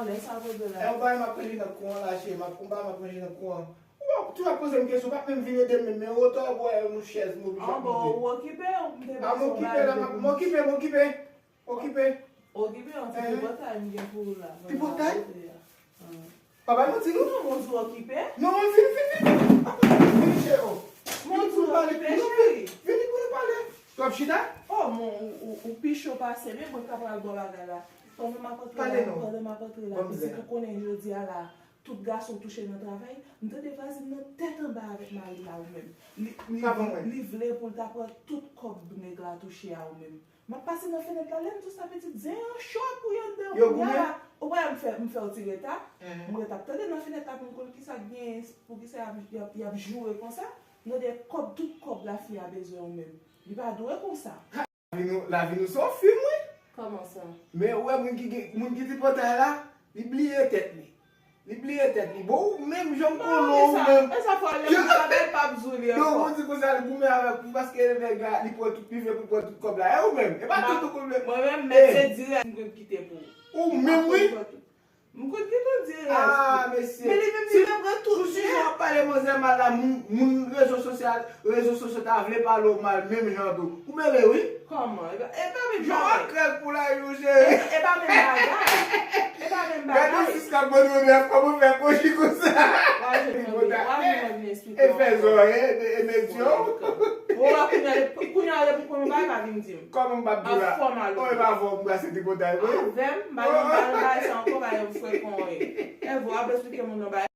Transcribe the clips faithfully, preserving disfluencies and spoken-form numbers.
Lè sa poze la. E yon bagay m ap ranje nan kou an la, cheri. M ap, yon bagay m ap ranje nan kou an. Ou ap, ou ap poze m kesyon, ou p ap menm vin ede m menm, men wotè w bò yon chèz m oblije ap monte. An bon, ou okipe, ou m te bezwen. A, m okipe la, m ap, m okipe, m okipe. Okipe. Okipe, yon ti tripotay m gen pou ou la. Tripotay? Papa, nou di nou? Non, mon di okipe. Non, vini, vini, vini. Vini, cheri. Mon di okipe, cheri. Vini pou nou pale. Twòp chita? Oh, mon, ou, ou, ou pi cho pase, men mwen ka pral bò bagay la. Pandan m ap antre la, pandan m ap antre la, pitit ou konnen jodi a la, tout gason touche nan travay, m tande vwazin nan tèt anba avèk mari la ou menm. Li, li, li vle pou l ta pran tout kòb nèg la touche a ou menm. M ap pase nan fenèt la, lè m di w sa pitit zen an cho pou yo anndan. Yo goumen? Ou wè m fè, m fè w ti reta. M ret ap tande nan fenèt la pou m konn kisa k genyen, pou kisa y ap, y ap, y ap joure konsa. M tande kòb, tout kòb lafi a bezwen ou menm. Li pa dwe konsa. Lavi nou, lavi nou se yon fim, wi. Kòman sa? Men ou wè moun ki gen, moun ki tripotay la, li bliye tèt li. Li bliye tèt li. Bon, ou menm jan m konnen ou menm. E sa fò lè moun pa bay pap zou li ankò. Non, ou di konsa, li goumen avèk ou paske nèg la, li pran tout, li vle pou pran tout kòb la. E ou menm, e pa tout ou konn. Mwen menm, mèt se dirèk m konn kite pou ou. Ou menm, wi. M konn kite w dirèk. Ah, mesye. Men li menm, li menm pran tout. Sou sijè w ap pale manzè mal la, moun, moun rezo sosyal, rezo sosyo ta vle pale w mal, menm jan tou. Ou mele, wi. Kòman? E pa, e pa menm bagay. Jan w ak krèk pou la, yo, cheri. E, e pa menm bagay. E pa menm bagay. Gade yon sis k ap mande yon nèf, kòman fè kochi konsa? Wa jwenn mwen, wa jwenn mwen vin esplike w ankò. E fè zòrèy, e, e medyo. Ou wè kounye a, kounye a, depi konnen w pa vin di m. Kòman m p ap di w la? Ap fò mal. Oh, e pa fò m brase tripotay, wi. Avè m, m pa nan bagay sa ankò, bagay m frekan, wi. E vre, w ap esplike moun nan bagay.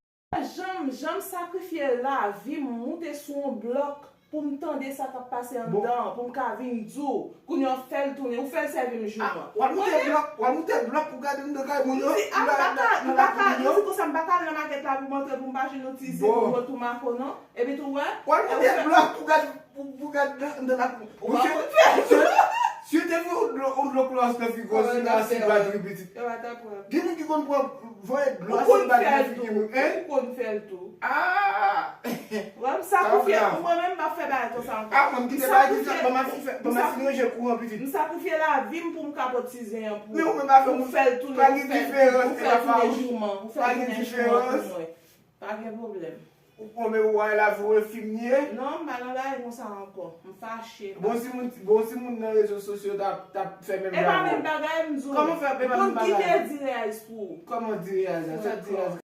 Jan m, jan m sakrifye lavi m, moute sou yon blòk pou m tande sa k ap pase anndan an, pou m ka vin di w, kounye a w fè l tounen, ou fè l sèvi m jouman. W al moute blòk, w al moute blòk pou gade anndan kay moun yo. M di, a, m pa ka, m pa ka, nou di konsa, m pa ka al nan makèt la pou m antre, pou m pa jwenn yon ti zen, pou m retounen ankò, non. Epi tou, wè. W al moute blòk pou gade, pou, pou gade anndan la. Ou pa konn fè. Si w te voye yon dlo, yon dlo klòs nan figi w, si nan asid batri pitit. Yo pa t ap pran. Gen moun ki konn pran, voye dlo asid batri nan figi moun, hein? Ou konn fè l tou. Ah! Wè, m sakrifye, mwen menm m pa fè bagay konsa ankò. Ah, mwen m kite bagay konsa, ban m ap fè, ban m ap fin ranje kouran pitit. M sakrifye lavi m pou m ka pran ti zen an pou, pou fè l tounen, pou fè l, pou fè l tounen jouman, pou fè l tounen jouman pou mwen. Pa gen pwoblèm. Ou konn men ou wè lavi w e fim li ye? Non, m pa nan bagay konsa ankò. M fache. Bon, si moun, bon, si moun nan rezo sosyo t ap, t ap fè menm jan avè w. E pa menm bagay, m di w. Kòman fè, e pa menm bagay? Moun kite di reyaliz pou ou. Kòman di reyaliz la? Sa di reyaliz?